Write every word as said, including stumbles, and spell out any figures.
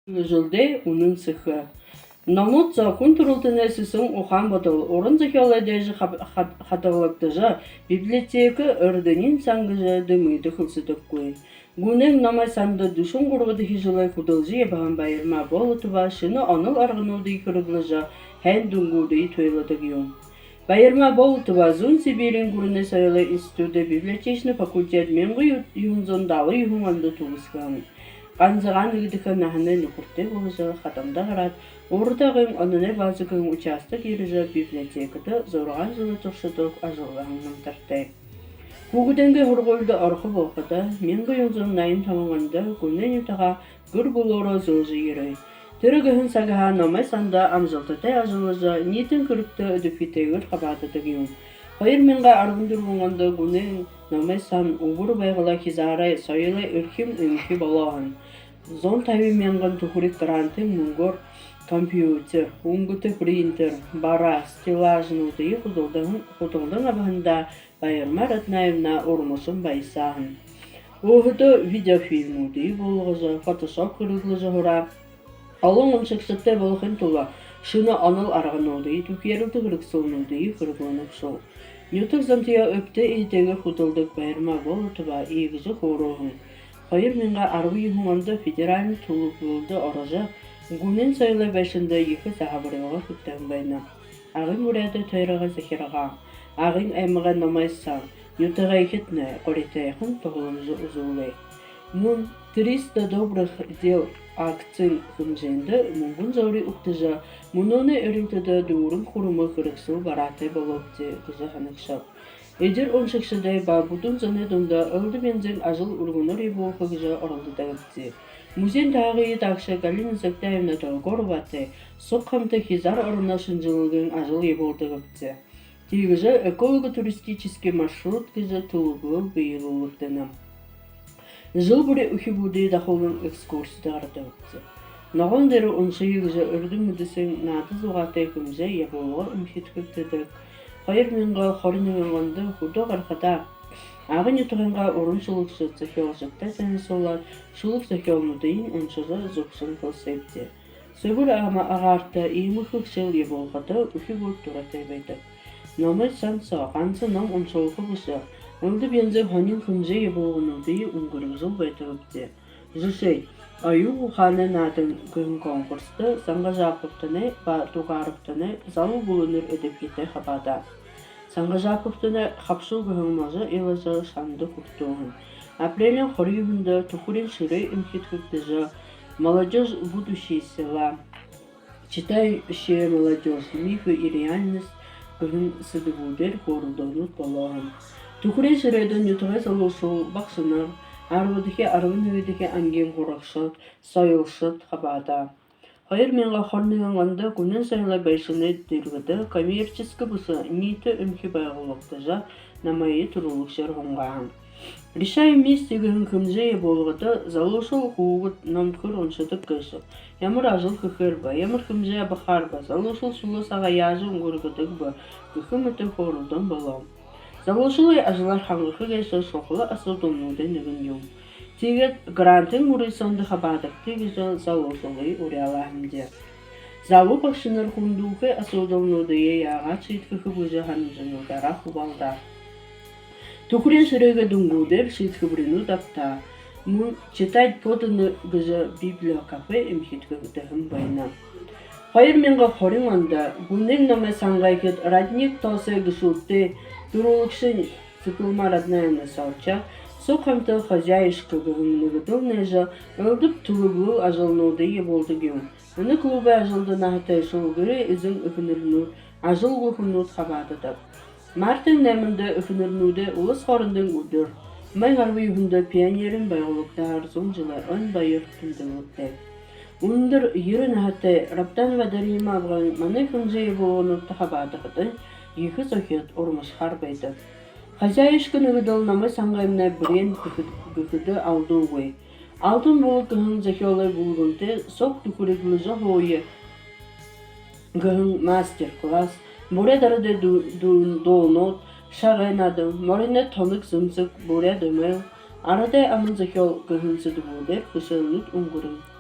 Хүгжэлтэй үнэн сэхэ. Номууд соо хүн түрэлтэнэй сэсэн ухаан бодол, уран зохёолой дээжэ хаб-, хад-, хадагалагдажа, библиотека эрдэниин сан гэжэ дэмы дэ хэлсэдэггүй. Гүнэн номой санда дүшэн гурбадахи жэлээ хүдэлжэ ябаһан Баярма Болотова шэнэ онол аргануудые хэрэглэжэ, һайн дүнгүүдые туйладаг юм. Баярма Болотова Зүүн Сибириин гүрэнэй соёлой институдэй библиотечный факультет мянга юһэн зуун далан юһэн ондо түгэсхэһэн. Ганзагаахан нэгэдэхи наһанай нүхэртэй боложо, хадамда гараад, Урда Агын Ононой бааза гэһэн участок ерэжэ, библиотекада зургаан жэлэй туршада ажаллаһан намтартай. Хүүгэдэйнгээ һургуулида орохо болоходо, мянга юһэн зуун наян табан ондо Гүнэн нютагаа гэр бүлөөрөө зөөжэ ерээ. Тэрэ гэһэн сагһаа номой санда амжалтатай ажаллажа, ниитын хэрэгтэ эдэбхитэйгээр хабаададаг юм. Хоёр мянга арбан дүрбэн ондо Гүнэн номой сан Үбэр Байгалай хизаарай соёлой эрхим эмхи болоо һэн. Зуун табин мянган түхэриг грантын мүнгөөр компьютер, үнгэтэ принтер, бараа, стеллажнуудые худалдан, худалдан абаһандаа Баярма Раднаевна урмашан баясаа һэн. Өөһэдөө видеофильмүүдые буулгажа, фотошоп хэрэглэжэ һураа. Олон уншагшадтай болохын тула шэнэ онол аргануудые, түхеэрэлтэ хэрэгсэлнүүдые хэрэглэнэ бшуу. Нютаг зонтоёо эбтэй эетэйгээр худалдаг Баярма Болотова иигэжэ хөөрөө һэн. Хоёр мянга арбан юһэн ондо федеральна түлэглэлдэ орожо, Гүнэн соёлой байшанда ехэ заһабарилга хэгдэһэн байна. Агын Буряадай тойрогой захиргаан, Агын аймагай номой сан, нютагайхиднай гуритайхан туһаламжа үзүүлээ. Мүн «Триста добрых дел» акциин хэмжээндэ мүнгэн зөөри үгтэжэ, мүнөөнэй эрилтэдэ дүүрэн хүрэмэ хэрэгсэл бараатай болообди гэжэ һанагшаб. Эдир уншагшадай ба бүдүүн зоной дунда элдэб янзын ажал үргэнөөр ябуулха гэжэ оролдодогбди. Музейн таһагые даагша Галина Загдяевна Долгороватай суг хамта хизаар ороноо шэнжэлэлгын ажал ябуулдагбди. Тиигэжэ эколого-туристический маршрут гэжэ түлэглэл бэелүүлэгдэнэ. Жэл бүри үхибүүдые дахуулан экскурсидэ гарадагбди. Ногоон дээрэ уншая гэжэ эрдэм мэдэсын наада зугаатай хэмжээ ябуулга эмхидхэгдэдэг. Хоёр мянга хорин нэгэн ондо хүдөө гарахадаа, Агын нютагайнгаа уран шүлэгшэд, зохёолшодтой танилсуулаад, шүлэг зохёолнуудыень уншажа, зүбшэн хэлсээбди. Сэбэр ама-, агаарта иимэ хэгшээл ябуулхада үхибүүд дуратай байдаг. Номой сан соо ганса ном уншуулха бэшэ, элдэб янзын һонин хэмжээ ябуулгануудые үнгэргэжэл байдагбди. Жэшээнь, «Оюун ухаанай наадан» гэһэн конкурсдо Сангажаповтанай ба Дугаровтанай залуу бүлэнэр эдэбхитэй хабаадаа. Сангажаповтанай «Хабшуу» гэһэн можо илажа, шанда хүртөө һэн. Апрелиин хорин юһэндэ Түхэреэн шэрээ эмхидхэгдэжэ, «Молодёжь — будущее села», «Читающая молодёжь: мифы и реальность» гэһэн сэдэбүүдээр хөөрэлдөөнүүд болоо һэн. Түхэреэн шэрээдэ нютагай залуушуул, багшанар, арбадахи, арбан нэгэдэхи ангиин һурагшад, соёлшод хабаадаа. Хоёр мянга хорин нэгэн ондо Гүнэн соёлой байшангай дэргэдэ коммерческэ бэшэ ниитэ эмхи байгуулагдаһан, намайе түрүүлэгшээр һунгааһан. «Решаем вместе» гэһэн хэмжээ ябуулгада залуушуул хүүгэд ном хэр уншадаг гээшэб, ямар ажал хэхээр бэ, ямар хэмжээ абахаар бэ, залуушуул шүлөө сагаа яажа үнгэргэдэг бэ гэхэ мэтэ хөөрэлдөөн болоо. Залуушуулай ажалаар хангаха гээшэ шухала асуудалнуудай нэгэн юм. Тиигээд грантын мүрысөөндэ хабаадагты гэжэ залуушуулые уряалаа һэмди. Залуу багшанар хүндүүхэй асуудалнуудые яагаад шиидхэхэб гэжэ һанамжануудаараа хубаалдаа. Түхэреэн шэрээгээ дүнгүүдээр шиидхэбэринүүд абтаа. Мүн «Читать подано» гэжэ библиокафе эмхидхэгдэһэн байна. Хоёр мянга хорин ондо Гүнэн номой сангайхид «Родник» тоосой гэшүүдтэй түрүүлэгшэнь Цыпылма Раднаевна Собчак суг хамта «Хозяюшка» гэһэн нэгэдэл нээжэ, элдэб түлэглэл ажалнуудые ябуулдаг юм. Энэ клубай ажалда наһатайшуул, гэрэй эзэн эхэнэрнүүд, ажалгүй хүнүүд хабаададаг. Мартын найманда эхэнэрнүүдэй уласхоорондын үдэр, майн арбан юһэндэ пионерын байгуулагдаһаар зуун жэлэй ойн баяр тэмдэглэгдээ. Үндэр ерэ наһатай Рабданова Дарима абгайн манай хэмжээ ябуулгануудта хабаадахадань, ехэ зохид урмашахаар байдаг. «Хозяюшка» нэгэдэл номой сангаймнай бэреэн гэхэдэ, гэхэдэ алдуугүй. «Алтан булаг» гэһэн зохёолой бүлгэмтэй «Суг түхэриглэжэ һууя» гэһэн мастер-класс, буряад арадай ду-, ду-, дуунууд, шагай наадан, мориной тоног зэмсэг, буряад эмээл, арадай аман зохёол гэһэн сэдэбүүдээр бэшээлнүүд үнгэрнэ.